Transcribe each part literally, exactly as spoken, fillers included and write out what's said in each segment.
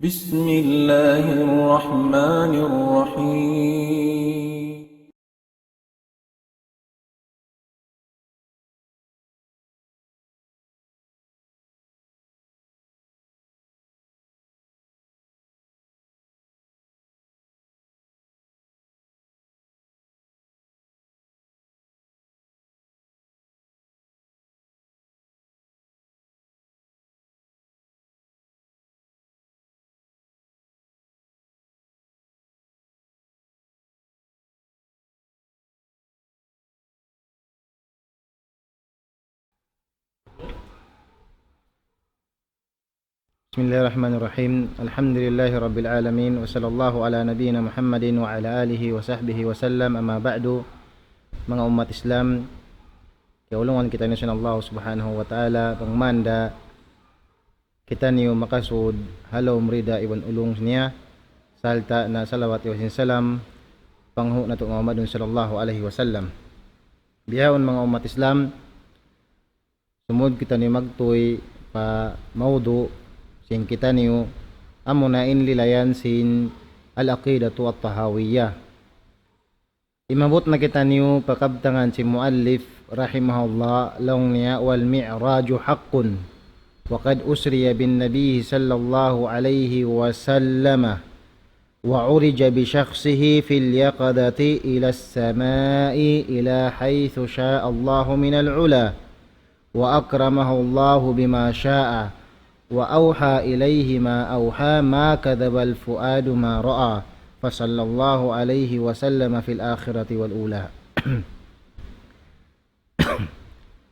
بسم الله الرحمن الرحيم. بسم الله الرحمن الرحيم. الحمد لله رب العالمين، وصلى الله على نبينا محمد وعلى آله وصحبه وسلم. أما بعد. Manga ummat Islam, kiyaulungan kitaniyu sin Allah Subhanahu wa Ta'ala, bang man da kitaniyu makasud ha lawm rida iban ulung niya, sarta' na salawat iban sin salam pa panghu' natu' Muhammadun sallallahu alayhi wasallam. Bihaun manga ummat Islam, sumud kitaniyu magtuy pa mawdu' sin kitaniyu, amuna in lilayan sin Al-Aqidatu At-Tahawiyyah. Imabut na kitaniyu pa kabtangan sin muallif rahimahullah, laung niya, والمعراج حق، وقد أسري بالنبي صلى الله عليه وسلم وعرج بشخصه في اليقظة إلى السماء إلى حيث شاء الله من العلا، وأكرمه الله بما شاء، وأوحى إليه ما أوحى، ما كذب الفؤاد ما رأى، فصلى الله عليه وسلم في الآخرة والأولى.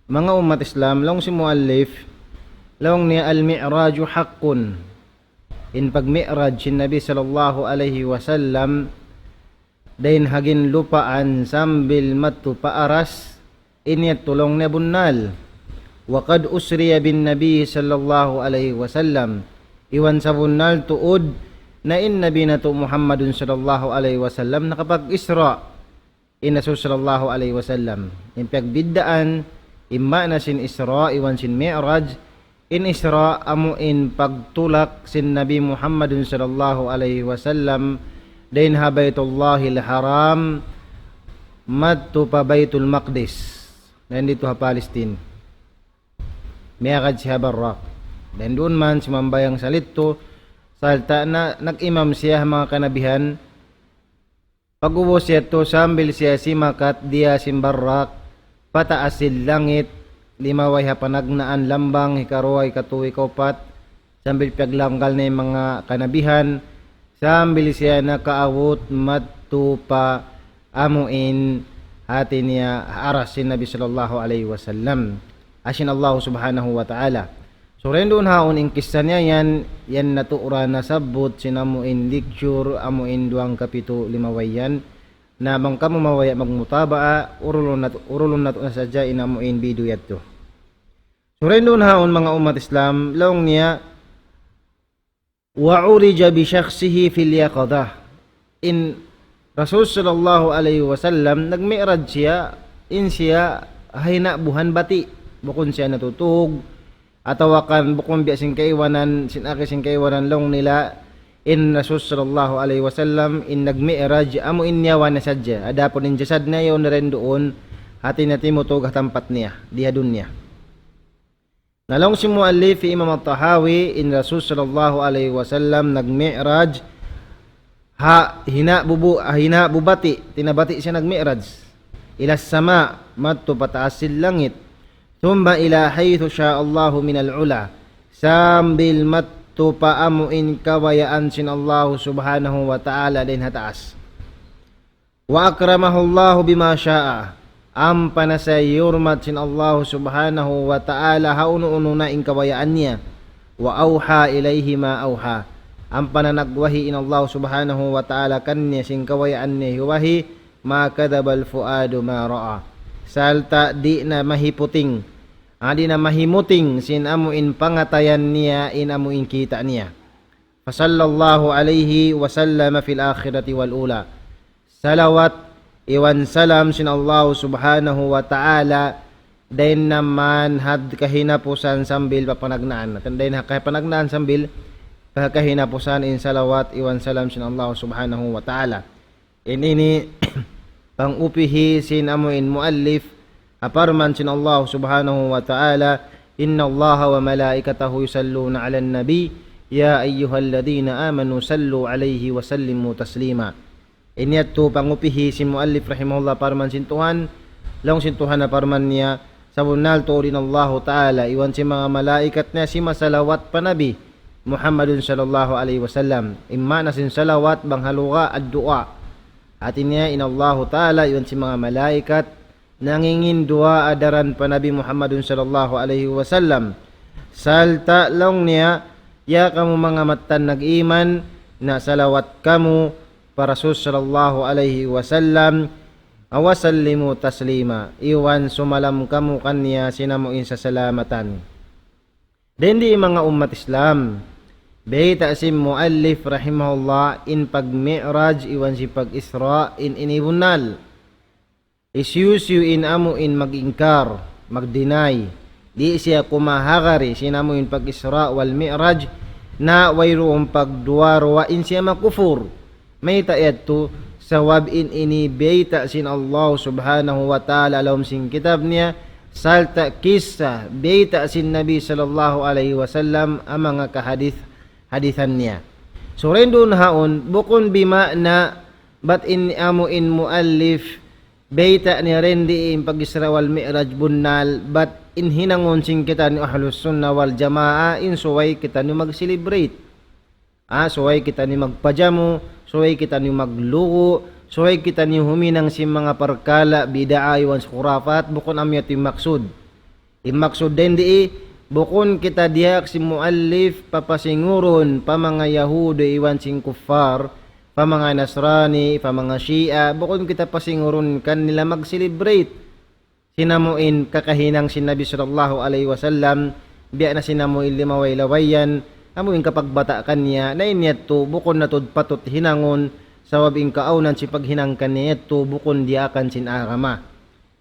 Manga ummat Islam, laung sin muallif, laung niya, المعراج حق. In pagmi'raj sin Nabi sallallahu alayhi wasallam, dayn ha ginlupaan sambil madtu pa aras, in yadtu laung niya bunnal. وقد أسري بالنبي صلى الله عليه وسلم. Iban sabunnal tuud na in Nabi natu' Muhammadun sallallahu alayhi wasallam nakapag-Isra'. In Rasul sallallahu alayhi wasallam. In pagbiddaan, in maana sin Isra' iban sin Mi'raj, in Isra' amu in pagtulak sin Nabi Muhammadun sallallahu alayhi wasallam dayn ha Baytullahil Haram madtu pa Baytul Maqdis. Dayn didtu ha Palestine. Mi'raj siya ha Barrak. Dayn duun man simambahayang salidtu, sarta' na nag-imam siya ha manga kanabihan, pag'ubus yadtu sambil siya simakat diyā sin Barrak, pataas sin langit, limabay ha panagnaan lambang, hikaruwa, hikatū, hikaupat, sambil piyaglanggal niya in manga kanabihan, sambil siya nakaabut madtu pa amu in hāti niya aras sin Nabi sallallahu alayhi wasallam. Aras sin Allah subhanahu wa ta'ala. So, dayn duun haun in kissa niya yan, yan natu' ra nasabbut sin amu in lecture, amu in duwang kapitu limabay yan. Na bang kamu mabaya' magmutaba'a, urulun natu', urulun natu' na sadja in amu in video yadtu. So, dayn duun haun manga ummat Islam, laung niya, وعرج بشخصه في اليقظة. In Rasul sallallahu alayhi wasallam, nagmi'raj siya, in siya ha hinabuhan bati'. Bukun siya natutug, atawa kan bukun biya' sin kaibanan, sin agi sin kaibanan laung nila, in Rasul sallallahu alayhi wasallam, in nagmi'raj, amu in niyawa niya sadja. Adapun in jasad niya yaun na dayn duun, hāti niya timutug ha tampat niya, di ha dunya. Na laung sin muallif Imam At-Tahawi, in Rasul sallallahu alayhi wasallam nagmi'raj ha hinabubu-, ha hinabu bati', tinabati siya nagmi'raj. إلى السماء, madtu pataas sin langit. ثم إلى حيث شاء الله من العلا. Sambil madtu pa amu in kabayaan sin Allah subhanahu wa ta'ala dayn ha taas. وأكرمه الله بما شاء. Ampa na siya hiyurmat sin Allah subhanahu wa ta'ala ha unu-unu na in kabayaan niya. وأوحى إليه ما أوحى. Ampa na nagwahi in Allah subhanahu wa ta'ala kaniya sin kabayaan niya hiwahi, ما كذب الفؤاد ما رأى. Sarta' di' na mahiputing, ah, di' na mahimuting sin amu in pangatayan niya, in amu in kita' niya. فصلى الله عليه وسلم في الآخرة والأولى. Salawat iban salam sin Allah subhanahu wa ta'ala, dayn ha man ha kahinapusan sambil pa panagnaan. Dayn ha kahinapusan sambil kahinapusan in salawat iban salam sin Allah Subhanahu wa Ta'ala. In ini pangupihi sin amu in muallif, ha parman sin Allah Subhanahu wa Ta'ala, إن الله وملائكته يصلون على النبي يا أيها الذين آمنوا صلوا عليه وسلموا تسليما. Ini yadtu pangupihi sin muallif rahimahullah, parman sin Tuhan, laung sin Tuhan ha parman niya, sabunnal tuud in Allahu Ta'ala iban sin manga malaikat niya simasalawat pa Nabi Muhammadun sallallahu alayhi wasallam. In maana sin salawat bang ha lugha ad-du'a. Hati niya in Allahu Ta'ala iban sin manga malaikat nangingin duwaa daran pa Nabi Muhammadun sallallahu alayhi wasallam. Sarta' laung niya, ya kamu manga mattan nag-iman, na salawat kamu pa Rasul sallallahu alayhi wasallam, وسلموا تسليما, iban sumalam kamu kaniya sin amu in sasalamatan. Dayn di manga ummat Islam, bayta' sin muallif rahimahullah in pag-mi'raj iban sin pag-isra in ini bunnal. Hisiyu-siyu in amu in mag-ingkar, mag-deny, di' siya kumahagari sin amu in pag-isra wal mi'raj, na wayruun pagduwa-ruwa in siya makufur. Mayta' yadtu? Sabab in ini bayta' sin Allah Subhanahu wa Ta'ala ha lawm sin kitab niya, sarta' kissa bayta' sin Nabi sallallahu alayhi wasallam ha manga kahadith, hadithan niya. So, dayn duun haun, bukun bima'na bat in amu in muallif, bayta' niya dayn di in pag-isra wal mi'raj bunnal, bat in hinangun sin kitaniyu Ahlus Sunnah wal Jamaah, in subay kitaniyu mag-celebrate. Ah, subay kitaniyu magpajamu, subay kitaniyu maglugu', subay kitaniyu huminang sin manga parkala' bid'a iban khurafat, bukun amu yadtu in maksud. In maksud dayn di, bukun kita diyaak sin muallif papasingurun pa manga Yahudi iban sin kuffar, pa manga Nasrani, pa manga Shia, bukun kita pasingurun kanila mag-celebrate sin amu in kakahinang sin Nabi sallallahu alayhi wasallam, biya' na sin amu in limabay-labay yan, amu in kapagbata' kaniya, na in yadtu, bukun na tuud patut hinangun, sabab in kaawnan sin paghinang kaniya yadtu, bukun diyaakan sin agama.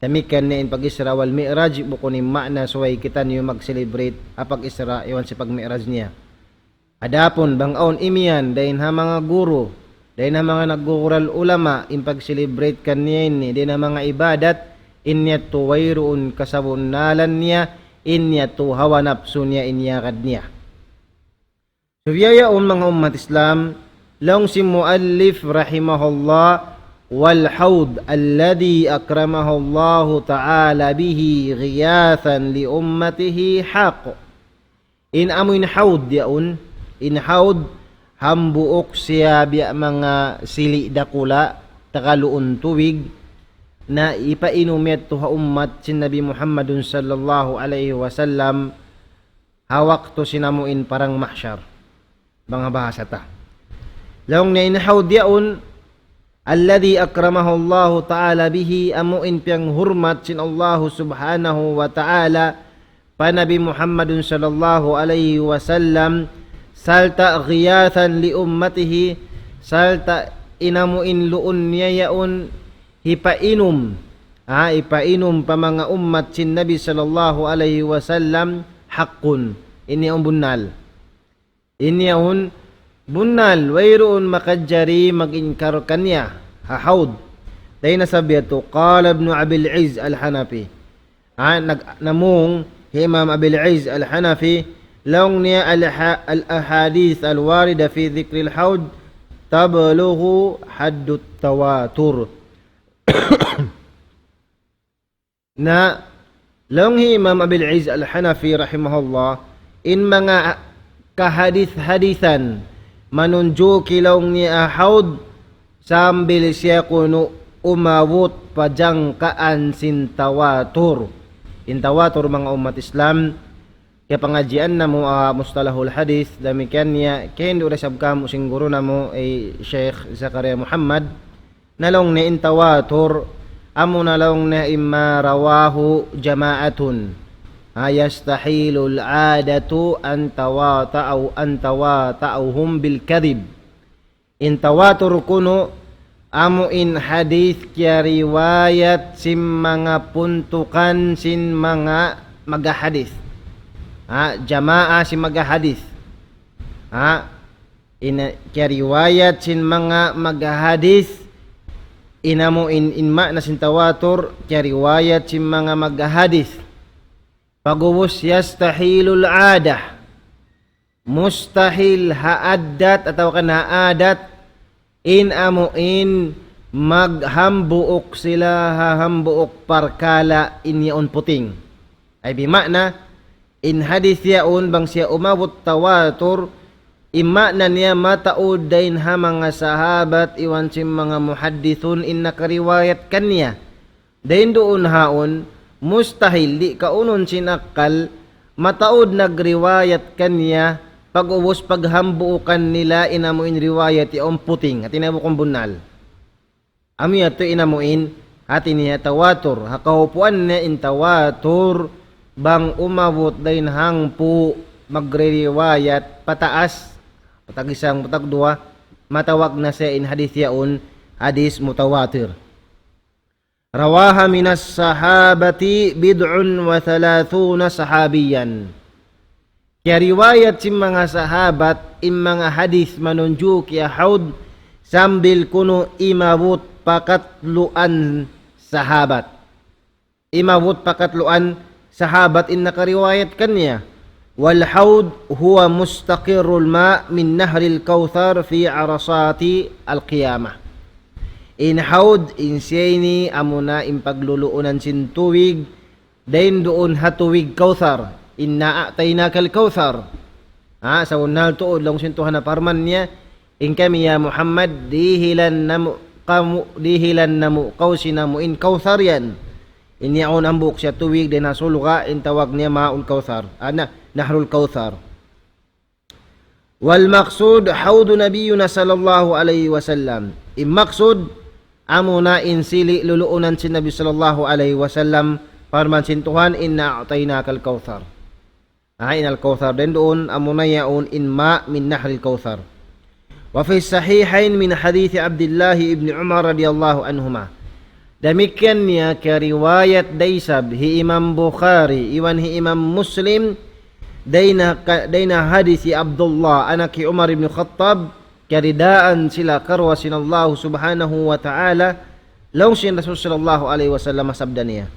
Damikkiyan na in pag-Isra wal Mi'raj, bukun in maana subay kitaniyu mag-celebrate ha pag-Isra iban sin pag-Mi'raj niya. Adapun bang awn imiyan dayn ha manga guru, dayn ha manga naggugural ulama, in pag-celebrate kaniya ini dayn ha manga ibadat, in yadtu wayruun kasabunnalan niya, in yadtu hawa napsu niya in iyagad niya. So, biya' yaun manga ummat Islam, laung sin muallif rahimahullah, والحوض الذي أكرمه الله تعالى به غياثا لأمته حق. In amu in hawd yaun, in hawd hambuuk siya biya' manga sili' dakula', tagaluun tubig, na ipainum yadtu ha ummat sin Nabi Muhammadun sallallahu alayhi wasallam, ha waktu sin amu in parang mahsyar. Bang ha bahasa ta. Laung niya in hawd yaun, الذي أكرمه الله تعالى به, amu in piyanghurmat sin Allahu subhanahu wa ta'ala pa Nabi Muhammadun sallallahu alayhi wasallam, sarta' غياثا لأمته, sarta' in amu in luun niya yaun hipainum, ha, hipainum pa manga ummat sin Nabi sallallahu alayhi wasallam, حق, in yaun bunnal. In yaun bunnal, wayruun makajari mag-inkar kaniya, ha hawd. Dayn ha sabab yadtu, قال ابن أبي العز الحنفي. Ha, nag-, namung hi Imam Abil Izz Al-Hanafi, laung niya الأح-، الأحاديث الواردة في ذكر الحوض تبلغ حد التواتر. Na, laung hi Imam Abil Izz Al-Hanafi rahimahullah, in manga kahadith-hadithan manunjuki laung niya hawd sambil siya kunu' umabut pa jangkaan sin tawatur. In tawatur, manga ummat Islam, kiyapangadjian namu', ah, mustalahul hadith, damikkiyan niya, kiyindu' da isab kamu' sin guru namu', eh, Sheikh Zakaria Muhammad, na laung niya in tawatur, amu na laung niya in ما رواه جماعة. Ah, يستحيل العادة أن تواطأ-، أن تواطأهم بالكذب. In tawatur kunu', amu in hadith kiyariwayat sin manga puntukan sin manga maghahadith. Ha, jamaa sin maghahadith. Ha, In kiyariwayat sin manga maghahadith, in amu in, in ma'na sin tawatur, kiyariwayat sin manga maghahadith. Pag'ubus, yastahilul adah. Mustahil ha addat atawa kan ha adat, in amu in maghambuuk sila ha hambuuk parkala' in yaun puting. Ay bima'na, in hadith yaun bang siya umabut tawatur, in ma'na niya mataud dayn ha manga sahabat iban sin manga muhaddithun in nakariwayat kaniya. Dayn duun haun, mustahil, di' kaunun sin akkal, mataud nagriwayat kaniya, pag'ubus paghambuukan nila in amu in riwayat yaun puting, hati niya bukun bunnal. Amu yadtu in amu in, hati niya tawatur. Ha kahupuan niya in tawatur, bang umabut dayn hangpu' magririwayat pataas, patag isang, patag duwa, matawag na siya in hadith yaun, hadith mutawatir. رواها من الصحابة بضع وثلاثون صحابيا. Kiyariwayat sin manga sahabat, in manga hadith manunjuki ha hawd, sambil kunu' imabut pa katluan sahabat. Imabut pa katluan sahabat in nakariwayat kaniya. والحوض هو مستقر الماء من نهر الكوثر في عرصات القيامة. In hawd, in siya ini amuna in pagluluunan sin tubig, dayn duun ha tubig Kawthar. إنا أعطيناك الكوثر. Ha, sabunnal tuud laung sin Tuhan ha parman niya, in kami ya Muhammad, dihilan namu' kamu, dihilan namu' kaw sin amu in Kawthar yan. In yaun hambuuk siya tubig dayn ha surga', in tawag niya Ma'ul Kawthar. Ana, Nahrul Kawthar. والمقصود حوض نبينا صلى الله عليه وسلم. In maksud, amuna in sili' luluunan sin Nabi sallallahu alayhi wasallam, parman sin Tuhan, إنا أعطيناك الكوثر. Ah, in Al-Kawthar. Dayn duun, amuna yaun in ma' min Nahril Kawthar. وفي الصحيحين من حديث عبد الله بن عمر رضي الله عنهما. Damikkiyan niya kiyariwayat da isab hi Imam Bukhari, iban hi Imam Muslim, dayn ha ka-, dayn ha hadith hi Abdullah, anak hi Umar ibn Khattab, kiyaridaan sila karuwa sin Allah subhanahu wa ta'ala, laung sin Rasul sallallahu alayhi wasallam, sabda niya.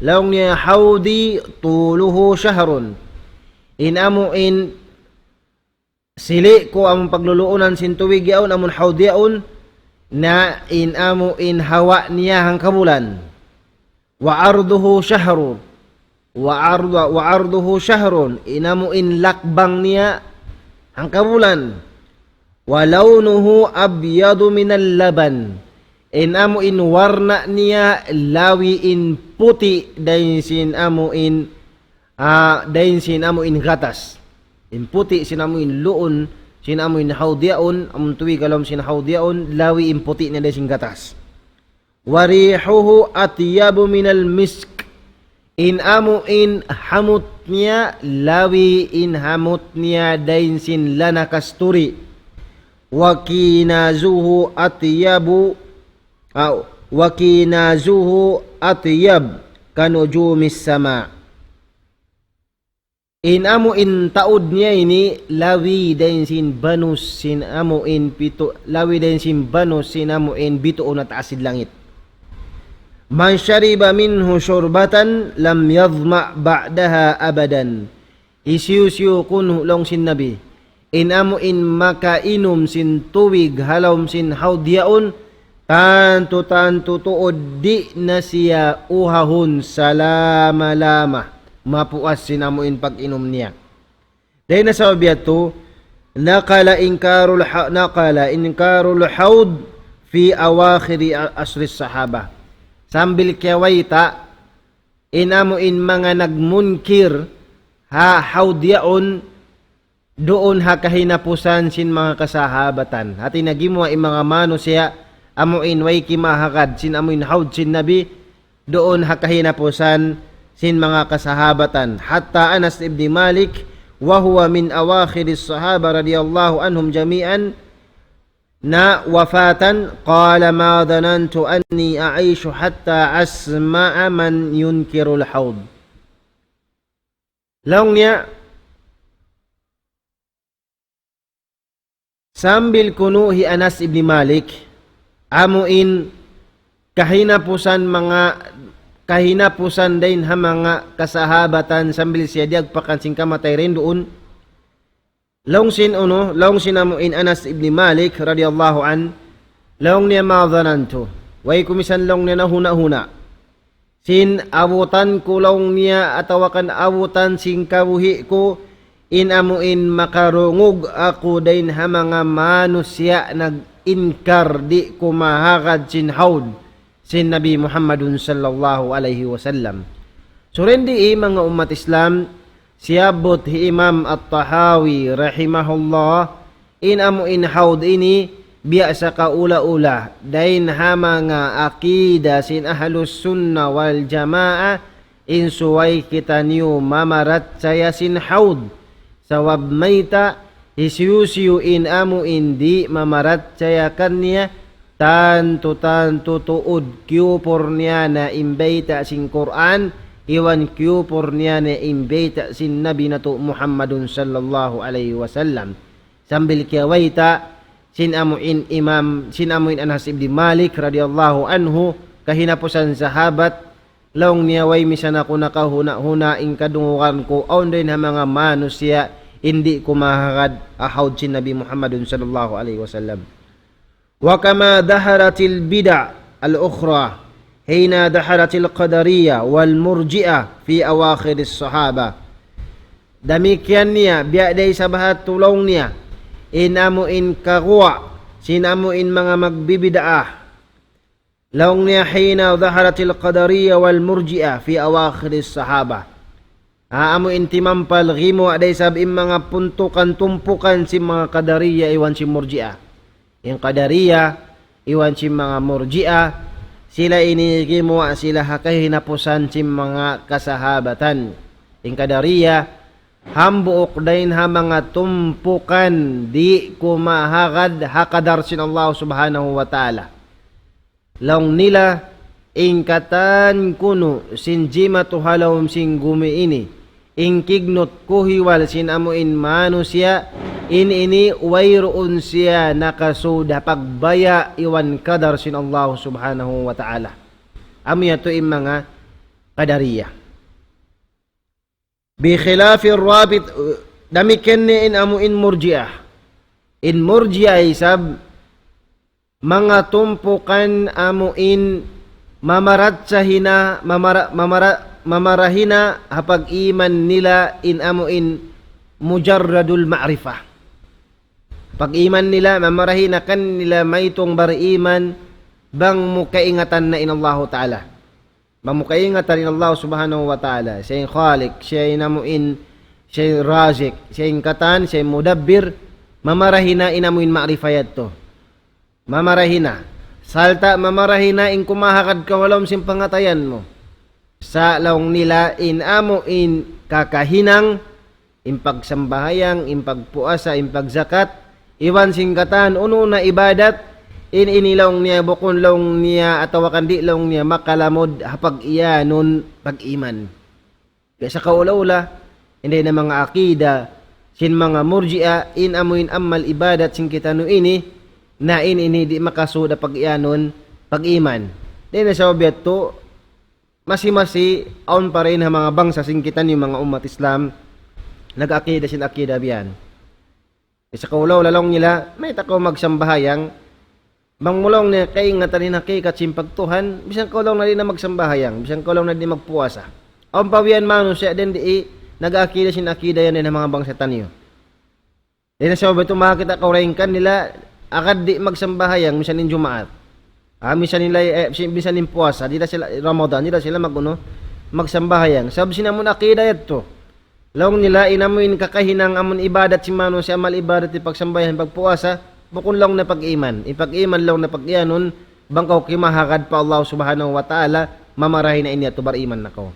Laung niya, حوضي طوله شهر. In amu in sili' ku amun pagluluunan sin tubig yaun, amun hawd yaun, na in amu in hawa niya hangkabulan. وعرضه شهر. وعرض-، وعرضه شهر. In amu in lakbang niya hangkabulan. ولونه أبيض من اللبن. In amu in warna niya lawi in puti' dayn sin amu in, ah, dayn sin amu in gatas. In puti' sin amu in luun, sin amu in hawd yaun, amun tubig ha lawm sin hawd yaun, lawi in puti' niya dayn sin gatas. وريحه أطيب من المسك. In amu in hamut niya, lawi in hamut niya dayn sin lana kasturi. وكنازه أطيب، ah, وكنازه أطيب كنجوم السماء. In amu in taud niya ini lawi dayn sin banus sin amu in pitu-, lawi dayn sin banus sin amu in bituun ha taas sin langit. من شرب منه شربة لم يظمأ بعدها أبدا. Hisiyu-siyu kunu' laung sin Nabi. In amu in makainum sin tubig ha lawm sin hawd yaun, tantu-tantu tuud di' na siya uhahun salama-lama. Mapuas sin amu in pag-inum niya. Dayn ha sabab yadtu, نقل إنكار الح-، نقل إنكار الحوض في أواخر عصر الصحابة. Sambil kiyabayta', in amu in manga nagmunkir ha hawd yaun, duun ha kahinapusan sin manga kasahabatan. Hati niya gimuwa' in manga manusiya', amu in way kimahagad sin amu in hawd sin Nabi, duun ha kahinapusan sin manga kasahabatan. حتى أنس بن مالك وهو من أواخر الصحابة رضي الله عنهم جميعا na wafatan, قال: ما ظننت أني أعيش حتى أسمع من ينكر الحوض. Laung niya, Sambil kunu' hi Anas ibn Malik, amu in kahinapusan manga, kahinapusan dayn ha manga kasahabatan sambil siya diyagpakan sin kamatay dayn duun. Laung sin unu, laung sin amu in Anas ibn Malik radiyallahu anhu, laung niya, ما ظننت. Way ku misan laung niya nahuna-huna. Sin abutan ku laung niya atawa kan abutan sin kabuhi' ku, in amu in makarungug aku dayn ha manga manusiya' nag-inkar di' kumahagad sin hawd sin Nabi Muhammadun sallallahu alayhi wasallam. So, dayn di manga ummat Islam, siyabbut hi Imam At-Tahawi rahimahullah, in amu in hawd ini, biya' sa kaula-ula, dayn ha manga akida sin Ahlus Sunnah wal Jamaah, in subay kitaniyu mamarachaya sin hawd. Sabab mayta', hisiyu-siyu in amu in di' mamarachaya kaniya, tantu-tantu tuud kiyupur niya na in bayta' sin Qur'an, iban kiyupur niya na in bayta' sin Nabi natu' Muhammadun sallallahu alayhi wasallam. Sambil kiyabayta' sin amu in Imam, sin amu in Anas ibn Malik radiyallahu anhu, kahinapusan sahabat, laung niya, way misan aku nakahuna-huna, in kadungugan ku, awn dayn ha manga manusiya', in di' kumahagad ha hawd sin Nabi Muhammadun sallallahu alayhi wasallam. وكما ظهرت البدع الأخرى حين ظهرت القدرية والمرجئة في أواخر الصحابة. Damikkiyan niya, biya' da isab ha laung niya, in amu in kaguwa' sin amu in manga magbibid'ah. Laung niya, حين ظهرت القدرية والمرجئة في أواخر الصحابة. Ha, amu in timampal gimuwa' da isab in manga puntukan, tumpukan sin manga Qadariyah iban sin Murji'ah. In Qadariyah iban sin manga Murji'ah, sila ini gimuwa' sila ha kahinapusan sin manga kasahabatan. In Qadariyah, hambuuk dayn ha manga tumpukan di' kumahagad ha qadar sin Allah Subhanahu wa Ta'ala. Laung nila, in katan kunu' sin jimatu ha lawm sin gumi ini, in kignut kuhiwal sin amu in manusiya', in ini wayruun siya nakasud ha pagbaya' iban qadar sin Allah Subhanahu wa Ta'ala. Amu yadtu in manga Qadariyah. بخلاف الرافضة, damikkiyan in amu in Murji'ah. In Murji'ah isab, manga tumpukan amu in mamarachaya hina, mamara-, mamara-, mamarachaya hina ha pag-iman nila in amu in mujarradul ma'rifah. Pag-iman nila, mamarachaya hina kanila mayta' bariman, bang mu kaingatan na in Allahu Ta'ala. Bang mu kaingatan in Allah Subhanahu wa Ta'ala, siya in Khaliq, siya in amu in, siya in Raziq, siya in katan, siya in Mudabbir, mamarachaya hina in amu in ma'rifah yadtu. Mamarachaya hina. Sarta' mamarachaya hina in kumahagad kaw ha lawm sin pangatayan mu. Sa' laung nila in amu in kakahinang, in pagsambahayang, in pagpuasa, in pagzakat, iban sin katan unu na ibadat, in ini laung niya, bukun laung niya, atawa kan di' laung niya makalamud ha pag-iyanun pag-iman. Kaya sa kaula-ula, in dayn ha manga akida sin manga Murji'ah, in amu in amal ibadat sin kitaniyu ini, na in ini di' makasud ha pag-iyanun pag-iman. Dayn ha sabab yadtu, masi-masi, awn pa dayn ha manga bangsa sin kitaniyu manga ummat Islam, nag-akida sin akida biya' yan. Sa kaula-ula laung nila, mayta' kaw magsambahayang, bang mu laung niya kaingatan in hakikat sin pagtuhan, misan kaw laung niya di' na magsambahayang, misan kaw laung niya di' magpuasa. Awn pa biya' yan manusiya' dayn di' nag-akida sin akida yan dayn ha manga bangsa taniyu. Dayn ha sabab yadtu makakita' kaw dayn kanila, agad di' magsambahayang, misan in Jumaat. Ah, misan in lay-, eh, si-, misan in puasa, di' da sila, Ramadan, di' da sila mag-, unu, magsambahayang. Sabab sin amu in akida yadtu. Laung nila in amu in kakahinang amu in ibadat sin manusiya', amal ibadat, in pagsambahayang, pagpuasa, bukun laung niya pag-iman. In pag-iman laung niya pag-iyanun, bang kaw kimahagad pa Allah Subhanahu wa Ta'ala, mamarachaya hina in yadtu bariman na kaw.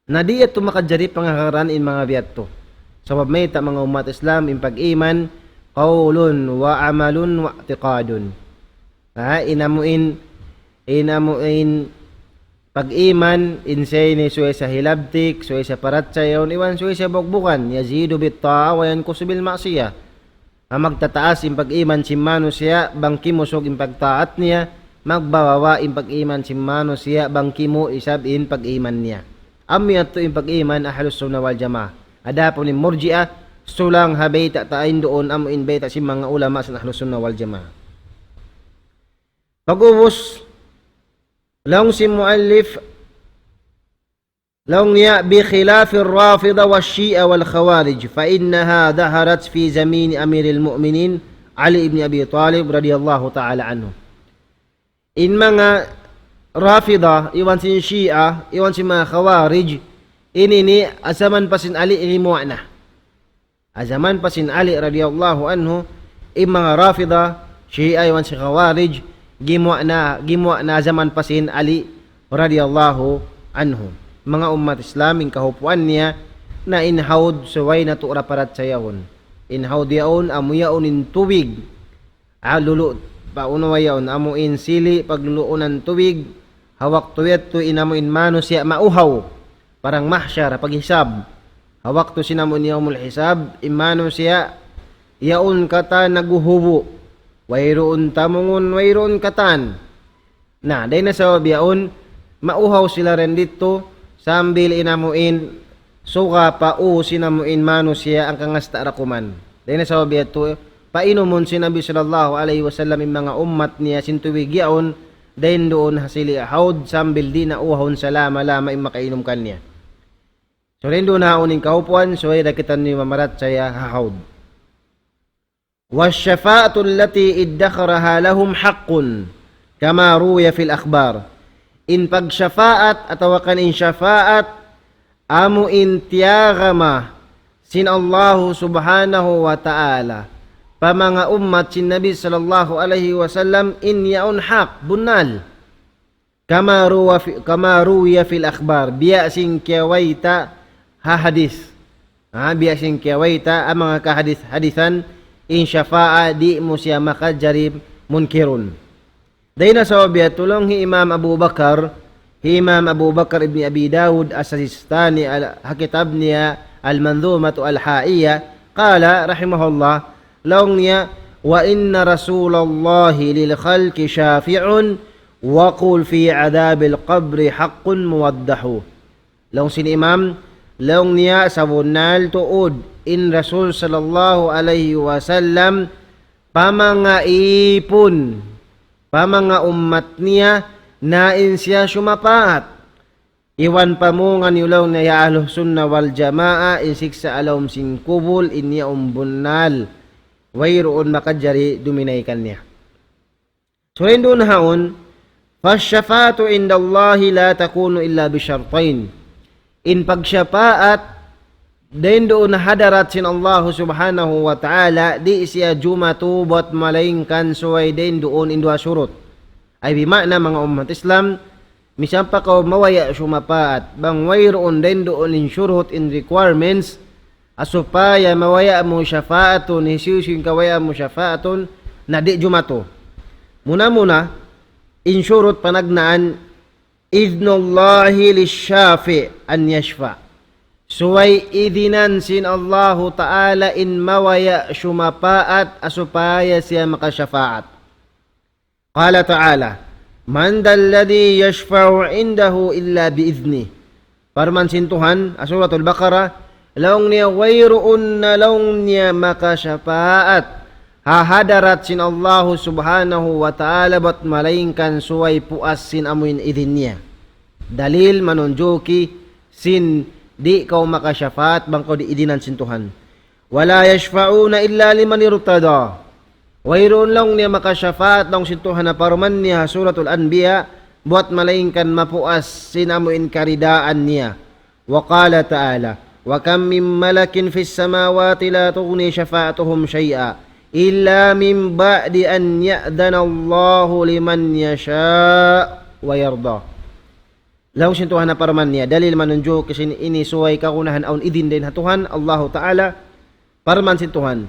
Na di' yadtu makajari pangagaran in manga biya' yadtu. Sabab mayta' manga ummat Islam in pag-iman, قول وعمل واعتقاد. Ha, in amu in, in amu in pag-iman, in siya ini subay sa hilabtik, subay sa parachaya, iban subay sa bugbugan, يزيد بالطاعة وينقص بالمعصية. Magtataas in pag-iman sin manusiya' bang kimusug in pagtaat niya, magbababa in pag-iman sin manusiya' bang kimu' isab in pag-iman niya. Amu yadtu in pag-iman Ahlus Sunnah wal Jamaah. Adapun in Murji'ah, sulang ha bayta' ta in duun, amu in bayta' sin manga ulama sin Ahlus Sunnah wal Jamaah. Pag'ubus, laung sin muallif, laung niya, بخلاف الرافضة والشيعة والخوارج، فإنها ظهرت في زمن أمير المؤمنين علي بن أبي طالب رضي الله تعالى عنه. In manga Rafida, iban sin Shia, iban sin manga Khawarij, ini ini ha jaman pa sin Ali gimuwa' na. Ha jaman pa sin Ali radiyallahu anhu, in manga Rafida, Shia, iban sin Khawarij, gimuwa' na, gimuwa' na ha jaman pa sin Ali radiyallahu anhu. Manga ummat Islam, in kahupuan niya, na in hawd subay natu' ra parachayahun. In hawd yaun, amu yaun in tubig. Ah, lulu', pa unu wa yaun, amu in sili' pagluluunan tubig, ha waktu yadtu in amu in manusiya' mauhaw, parang mahsyar, paghisab. Ha waktu sin amu in yaumul hisab, in manusiya' yaun katan naghuhubu', wayruun tamungun, wayruun katan. Na, dayn ha sabab yaun, mauhaw sila dayn didtu, sambil in amu in, suga pa ū sin amu in manusiya' hangkan ngasta' da kuman. Dayn ha sabab yadtu, painumun sin Nabi sallallahu alayhi wasallam in manga ummat niya sin tubig yaun, dayn duun ha sili' hawd sambil di' na uhawun salama-lama in makainum kaniya. So, dayn duun ha unu in kahupuan, subay da kitaniyu mamarachaya ha hawd. والشفاعة التي ادخرها لهم حق كما روي في الأخبار. In pagsapaat atawa kan in sapaat amu in tiyagama sin Allahu subhanahu wa ta'ala pa manga ummat sin Nabi sallallahu alayhi wasallam in yaun hak, bunnal. كما روي في، كما روي في الأخبار. Biya' sin kiyabayta' ha hadith. Ha, biya' sin kiyabayta' ha manga kahadith-hadithan, in shafa'a di' mu siya makajari munkirun. Dayn ha sabab yadtu laung hi Imam Abu Bakar, hi Imam Abu Bakar ibn Abi Dawud As-Sijistani al-, ha kitab niya Al-Manzumatu Al-Ha'iyya, qala rahimahullah, laung niya, وإن رسول الله للخلق شافع وقل في عذاب القبر حق موضح. Laung sin Imam, laung niya sabunnal tuud in Rasul sallallahu alayhi wasallam pa manga īpun, pa manga ummat niya, na in siya sumapaat. Iban pamungan niyu laung niya ya Ahlus Sunnah wal Jamaah, in siksa' ha lawm sin kubul, in yaun bunnal. Wayruun makajari duminay kaniya. So, dayn duun ha yaun, فالشفاعة عند الله لا تكون إلا بشرطين. In pagsapaat, dayn duun ha hadarat sin Allahu subhanahu wa ta'ala, di' siya jumatu bat malaingkan subay dayn duun in duwa shurut. Ay bima'na manga ummat Islam, misan pa kaw mabaya' sumapaat, bang wayruun dayn duun in shurut, in requirements, ha supaya mabaya' mu shafaatun, hisiyu-siyu in kabayaan mu shafaatun, na di' jumatu. Muna-muna, in shurut panagnaan, إذن الله للشافع أن يشفع. Subay idinan sin Allahu Ta'ala in mabaya' sumapaat, ha supaya siya makashafaat. قال تعالى: من ذا الذي يشفع عنده إلا بإذنه. Parman sin Tuhan, ha Suratul Baqarah, laung niya wayruun na laung niya makashafaat ha hadarat sin Allahu subhanahu wa ta'ala bat malaingkan subay puas sin amuin idin niya. Dalil manunjuki sin di' kaw makashafaat bang kaw di' idinan sin Tuhan. ولا يشفعون إلا لمن ارتضى. Wayruun laung niya makashafaat laung sin Tuhan ha parman niya ha Suratul Anbiya, buat malaingkan mapuas sin amuin karidaan niya. وقال تعالى: وكم من ملك في السماوات لا تغني شفاعتهم شيئا إلا من بعد أن يأذن الله لمن يشاء ويرضى. Laung sin Tuhan ha parman niya, dalil manunjuki sin ini subay kagunahan awn idin dayn ha Tuhan, Allahu Ta'ala, parman sin Tuhan.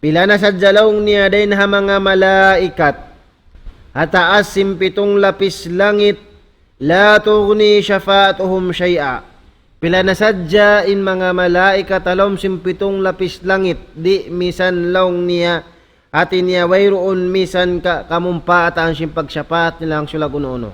Pila na sadja laung niya dayn ha manga malaikat, ha taas sin pitung lapis langit, لا تغني شفاعتهم شيئا. Pila na sadja in manga malaikat ha lawm sin pitung lapis langit, di' misan laung niya, hati niya wayruun misan ka-, kamumpaatan sin pagsapaat nila hangsulag unu-unu.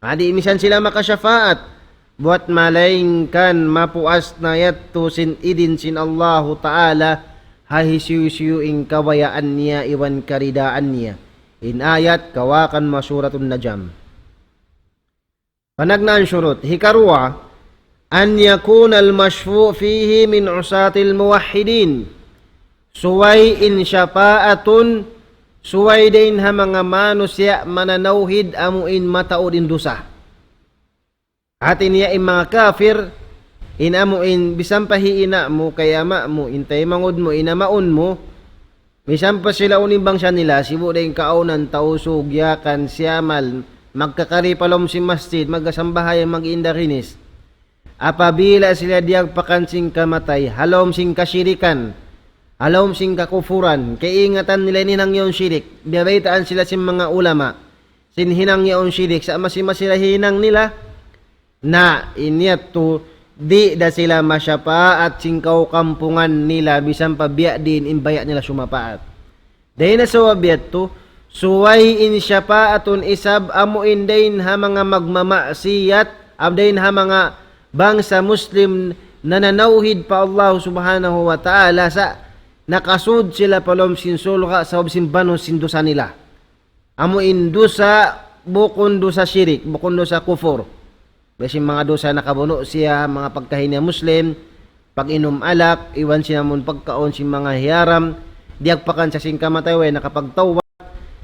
Di' misan sila makasyapaat, buwat malaingkan mapuas na yadtu sin idin sin Allahu Ta'ala, ha hisiyu-siyu in kabayaan niya iban karidaan niya. In ayat kawakan mu Suratun Najm. Panagnaan shurut. Hikaruwa, أن يكون المشفوع فيه من عصاة الموحدين. Subay in shapaatun, subay dayn ha manga manusiya' mananawhid amu in mataud in dusa. Hati niya in manga kafir, in amu in bisan pa hi ina' mu, kay ama' mu, in taymanghud mu, in amaun mu, misan pa sila unu in bangsa nila, sibu' da in kaawnan, Tausug, Yakan, Siyamal, magkakari pa lawm sin masjid, magsambahayang, mag-iinda ginis. Apabila sila diyagpakan sin kamatay, ha lawm sin kasirikan, ha lawm sin kakufuran, kaingatan nila in hinang yaun sirik, biyabaytaan sila sin manga ulama, sin hinang yaun sirik, sa' masi-masi da hinang nila, na in yadtu, di' da sila masyapaat sin kawkampungan nila, misan pa biya' diin in baya' nila sumapaat. Dayn ha sabab yadtu, subay in shapaatun isab amu in dayn ha manga magmamaksiyat, am dayn ha manga bangsa Muslim nananawhid pa Allah Subhanahu wa Ta'ala sa' nakasud sila pa lawm sin surga' sabab sin banus sin dusa nila. Amu in dusa, bukun dusa shirik, bukun dusa kufur. Biya' sin manga dusa nakabunu' siya, manga pagkahi niya Muslim, pag-inum alak, iban sin amun pagkaun sin manga hiyaram, diyagpakan siya sin kamatay, way nakapagtawbat.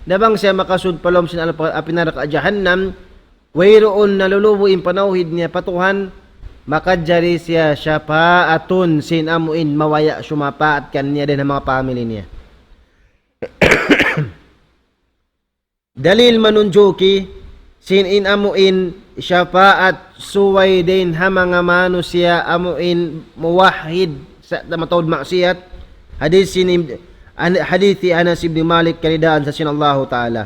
Na bang siya makasud pa lawm sin alpa-, api narka' jahannam, wayruun nalulubu in panawhid niya pa Tuhan, makajari siya shapaatun sin amu in mabaya' sumapaat kaniya dayn ha manga family niya. Dalil manunjuki, sin in amu in shapaat subay dayn ha manga manusiya' amu in muwahhid sa' mataud maksiyat. Hadith sin Ib-, an-, hadith Anas ibn Malik, karidaan sa sin Allahu Ta'ala.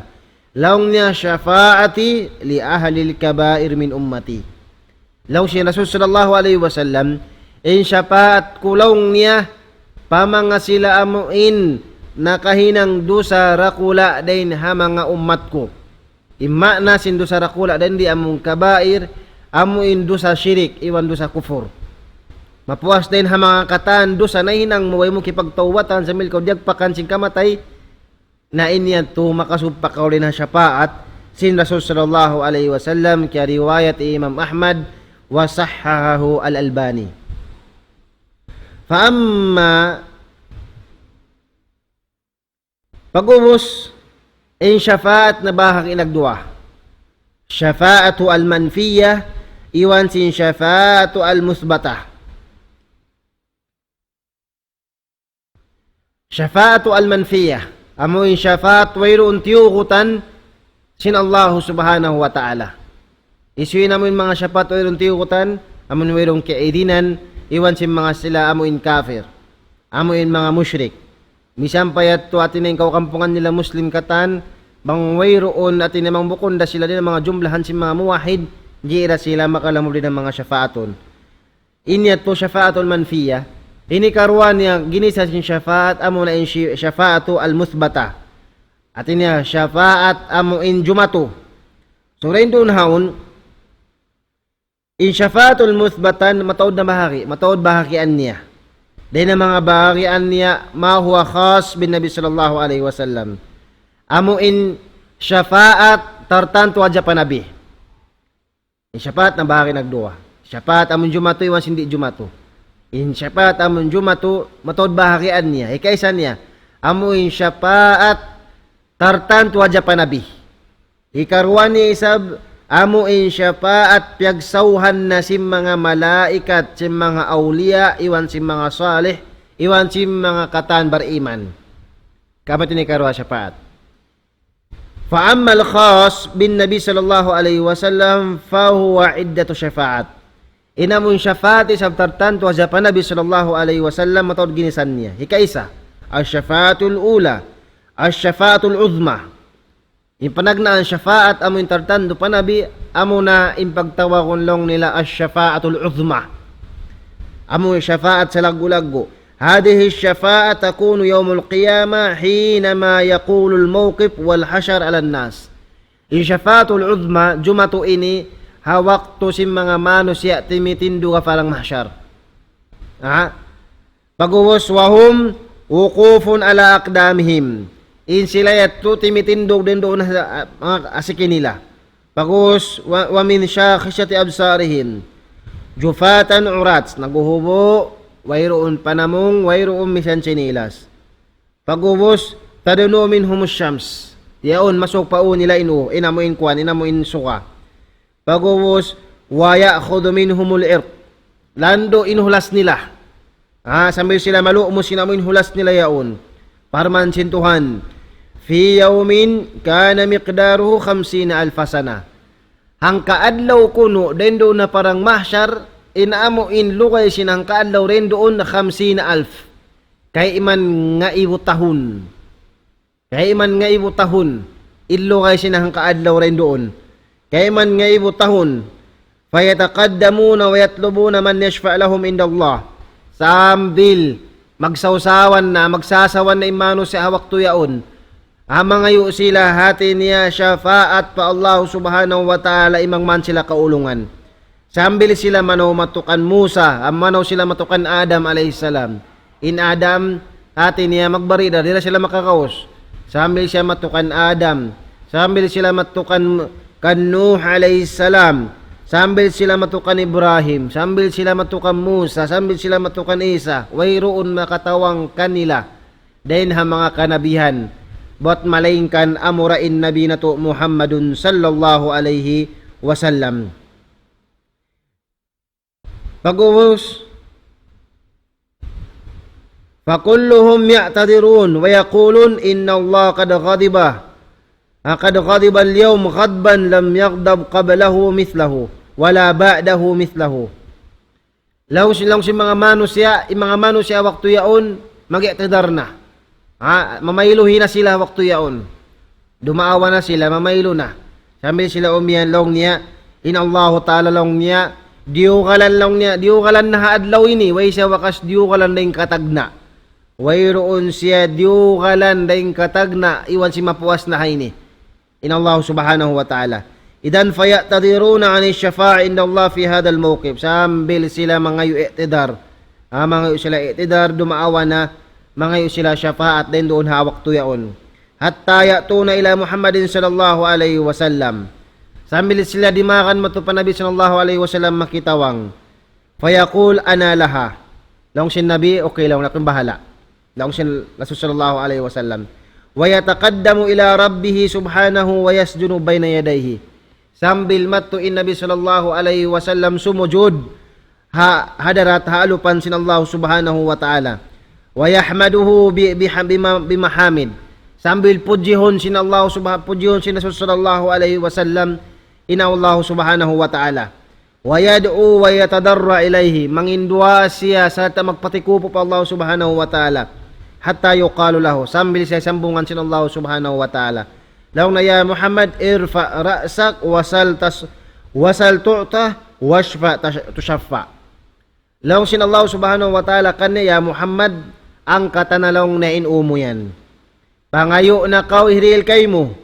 Laung niya, شفاعتي لأهل الكبائر من أمتي. Laung sin Rasul sallallahu alayhi wasallam, in shapaat ku laung niya, pa manga sila amu in nakahinang dusa dakula' dayn ha manga ummat ku. In maana sin dusa dakula' dayn di amun kabair, amu in dusa shirik, iban dusa kufur. Mapuas dayn ha manga katan dusa nahinang mu, way mu kipagtawbatan sambil kaw diyagpakan sin kamatay, na in yadtu makasud pa kaw dayn ha shapaat sin Rasul sallallahu alayhi wasallam, kiyariwayat Imam Ahmad, وصححه الألباني. فأما, pag'ubus, in shapaat nabahagi' nagduwa. الشفاعة المنفية, iban sin الشفاعة المثبتة. الشفاعة المنفية. Amu in shapaat wayruun tiyugutan sin Allahu Subhanahu wa Ta'ala. Hisiyu in amu in manga shapaat wayruun tiyugutan, amu in wayruun kaidinan, iban sin manga sila amu in kafir. Amu in manga mushrik. Misan pa yadtu hati niya in kawkampungan nila Muslim katan, bang wayruun hati niya bang bukun da sila dayn ha manga jumlahan sin manga muwahhid, di' da sila makalamud dayn ha manga shapaatun. In yadtu shafaatul manfiyah. Ini karuwa niya ginisan sin shafaat, amu na in shi-, shafaatu al-muthbata. Hati niya shafaat amu in jumatu. So, dayn duun haun, in shafaatul muthbatan mataud na bahagi', mataud bahagian niya. Dayn ha manga bahagian niya, ما هو خاص بالنبي صلى الله عليه وسلم. Amu in shafaat tartantu hadja pa Nabi. In shafaat nabahagi' nagduwa. Shafaat amun jumatu iban sin di' jumatu. In shafaat amun jumatu, mataud bahagian niya. Hikaisa niya, amu in shafaat tartantu hadja pa Nabi. Hikaruwa niya isab, amu in shafaat piyagsawhan na sin manga malaikat, sin manga awliya, iban sin manga salih, iban sin manga katan bariman. Kamat ini karuwa shafaat. فأما الخاص بالنبي صلى الله عليه وسلم فهو عدة شفاعات. In amun shafaat isab tartantu hadja pa Nabi sallallahu alayhi wasallam, mataud ginisan niya. Hikaisa, الشفاعة الأولى، الشفاعة العظمى. In panagnaan shafaat amun tartantu pa Nabi, amu na in pagtawagun laung nila الشفاعة العظمى. Amu shafaat salaggu'-laggu'. هذه الشفاعة تكون يوم القيامة حينما يقول الموقف والحشر على الناس. In shafaatul uzma, jumatu ini, ha waktu sin manga manusiya' timitindug ha parang mahsyar. Ha? Pag'ubus, وهم وقوف على أقدامهم. In sila yadtu timitindug dayn duun ha, ha, ha siki nila. Pag'ubus, و-, ومن شاخصة أبصارهم جفاة عراة. Naghuhubu', wayruun panamung, wayruun misan sinilas. Pag'ubus, تدنو منهم الشمس. Yaun, masuuk pa ū nila in ū, in amu in kuwan, in amu in suga. Pag'ubus, ويأخذ منهم العرق. Landu' in hulas nila. Ha, sambil sila malu'mus in amu in hulas nila yaun. Parman sin Tuhan, في يوم كان مقداره خمسين ألف سنة. Hangka adlaw kunu', dayn duun ha parang mahsyar, in amu in lugay sin hangka adlaw dayn duun, خمسين ألف. Kayman ngaibu tahun. Kayman ngaibu tahun, in lugay sin hangka adlaw dayn duun. Kayman ngaibu tahun. فيتقدمون ويطلبون من يشفع لهم عند الله. Sambil magsawsawan na, magsasawan na in manusiya' ha waktu yaun. Ha, mangayu' sila hati niya shafaat pa Allah Subhanahu wa Ta'ala, in manga man sila kaulungan. Sambil sila manaw matukan Musa, manaw sila matukan Adam alayhi salam. In Adam, hati niya magbari' da, di' da sila makakaus. Sambil siya matukan Adam, sambil sila matukan kan Nuh alayhi salam, sambil sila matukan Ibrahim, sambil sila matukan Musa, sambil sila matukan Isa, wayruun makatawang kanila dayn ha manga kanabihan, buwat malaingkan amura in Nabi natu' Muhammadun sallallahu alayhi wasallam. Pag'ubus, فكلهم يعتذرون ويقولون إن الله قد غضب، قد غضب اليوم غضبا لم يغضب قبله مثله ولا بعده مثله. Laung sin, laung sin manga manusiya', in manga manusiya' waktu yaun, mag-i'tidar na. Ha, mamayluhi na sila waktu yaun. Dumaawa na sila, mamaylu na. Sambil sila umiyan laung niya, in Allahu Ta'ala laung niya, diyugalan laung niya, diyugalan na ha adlaw ini, way siya wakas diyugalan dayn katagna'. Wayruun siya diyugalan dayn katagna', iban sin mapuas na ha ini. In Allah Subhanahu wa Ta'ala. Idan فيعتذرون عن الشفاعة عند الله في هذا الموقف. Sambil sila mangayu' i'tidar. Ah, mangayu' sila i'tidar, dumaawa na, mangayu' sila shafaat dayn duun ha waktu yaun. حتى يأتون إلى محمد صلى الله عليه وسلم. Sambil sila dimagan madtu pa Nabi sallallahu alayhi wasallam makitawang. فيقول أنا لها. Laung sin Nabi, okay laung, aku bahala'. Laung sin Rasul sallallahu alayhi wasallam. ويتقدم إلى ربه سبحانه ويسجد بين يديه. Sambil madtu in Nabi sallallahu alayhi wasallam sumujud ha hadarat, ha alupan sin Allah Subhanahu wa Ta'ala. ويحمده ب-, بح-, بم-, بمحامد. Sambil pudjihun sin Allah Subha-, pudjihun sin Rasul sallallahu alayhi wasallam in Allah Subhanahu wa Ta'ala. ويدعو ويتضرع إليه. Manginduwaa siya sarta' magpatikupu pa Allah Subhanahu wa Ta'ala. حتى يقال له. Sambil siya sambungan sin Allah Subhanahu wa Ta'ala. Laung niya, يا محمد ارفع رأسك وسل تس-، وسل تعطه واشفع تش-، تشفع. Laung sin Allah Subhanahu wa Ta'ala kaniya, "Ya Muhammad, angkata na laung niya in ū mu yan. Pangayu' na kaw, hirihil kaymu.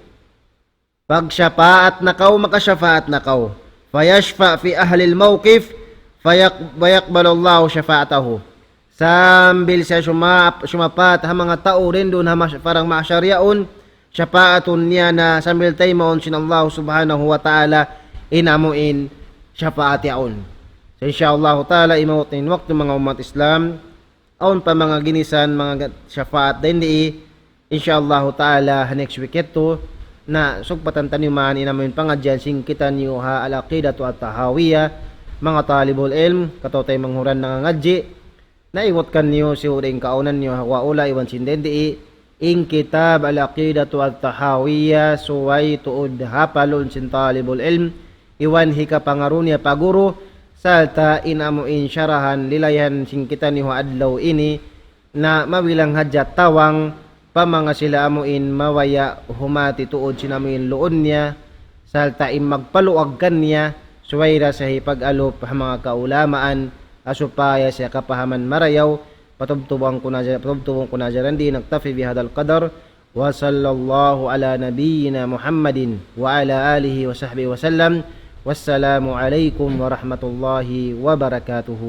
Pagsapaat na kaw, makasapaat na kaw." فيشفع في أهل الموقف فيق-، ويقبل الله شفاعته. Sambil siya suma-, sumapaat ha manga tau dayn duun ha mas-, parang mahsyar yaun, sapaatun niya na sambil taymaun sin Allah Subhanahu wa Ta'ala in amu in sapaat yaun. So, insya Allah Ta'ala, imaut in waktu manga ummat Islam, awn pa manga ginisan, manga ga-, sapaat dayn di, insya Allah Ta'ala, ha next week yadtu, na sugpatan taniyu man in amu in pangadjian sin kitaniyu ha Al-Aqidatu At-Tahawiyah, manga talibul ilm, kataw-taymanghuran nangangadji', naiwat kaniyu siyu dayn kaawnan niyu ha Kuala Lumpur iban sin dayn di, in kitab Al-Aqidatu At-Tahawiyah, subay tuud hapalun sin talibul ilm, iban hikapangaru niya pa guru, sarta' in amu in sarahan lilayhan sin kitaniyu ha adlaw ini, na mabilang hadja tawang pa manga sila amu in mabaya' humati tuud sin amu in luun niya, sarta' in magpaluag kaniya, subay da sa hipag-alup ha manga kaulamaan, ha supaya siya kapahaman marayaw, patubtuban ku na, patubtuban ku na dayn di, نكتفي بهذا القدر. وصلى الله على نبينا محمد وعلى آله وصحبه وسلم. والسلام عليكم ورحمة الله وبركاته.